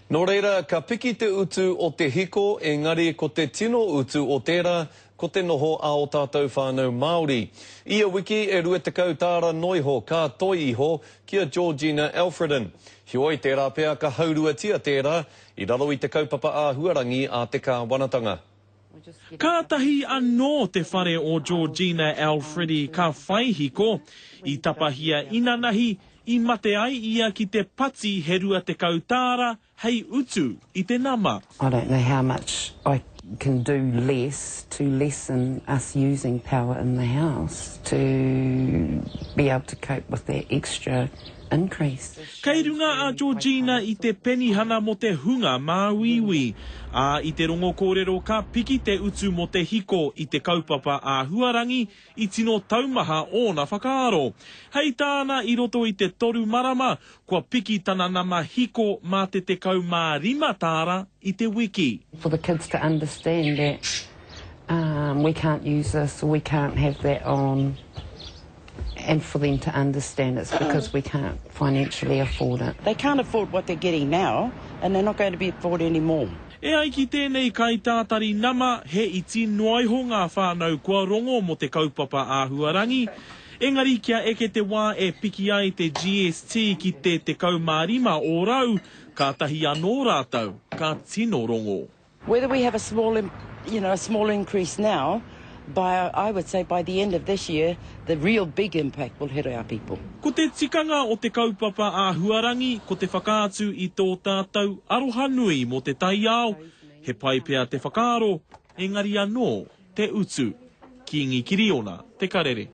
Nō reira, ka piki te utu o te hiko, engari ko te tino utu o tērā, ko te noho a ō tātou whānau Māori. Ia wiki e 20 tāra noiho ka toe iho ki a Georgina Alfredin. Heoi, tērā pea ka hauruatia tērā, i raro i te kaupapa āhuarangi a te kāwanatanga. Kātahi anō te whare o Georgina Alfredi ka whai hiko, i tapahia inanahi, i mate ai ia ki te pati he 20 tāra hei utu i te nama. I don't know how much I can do less to lessen us using power in the house to be able to cope with that extra increase. Kei runga a Georgina i te penihana mō te hunga māuiui, ā, i te rongo kōrero ka piki te utu mō te hiko i te kaupapa āhuarangi, i tino taumaha ōna whakaaro. Hei tāna i roto i te toru marama, kua piki tana nama hiko mā te 15 tāra i te wiki. For the kids to understand that we can't use this or we can't have that on. And for them to understand it's because we can't financially afford it. They can't afford what they're getting now and they're not going to be afford any more. E ai ki tēnei kaitātari nama, he iti noa iho ngā whānau kua rongo mō te kaupapa āhuarangi, engari kia eke te wā e piki ai te GST ki te 15 ōrau, kātahi anō rātou ka tino rongo. Whether we have a small, you know, a small increase now, by, I would say by the end of this year, the real big impact will hit our people. Ko te tikanga o te kaupapa āhuarangi ko te whakaatu i tō tātou aroha nui mō te taiao, he pai pea te whakaaro, engari anō te utu. Kīngi Kiriona, Te Karere.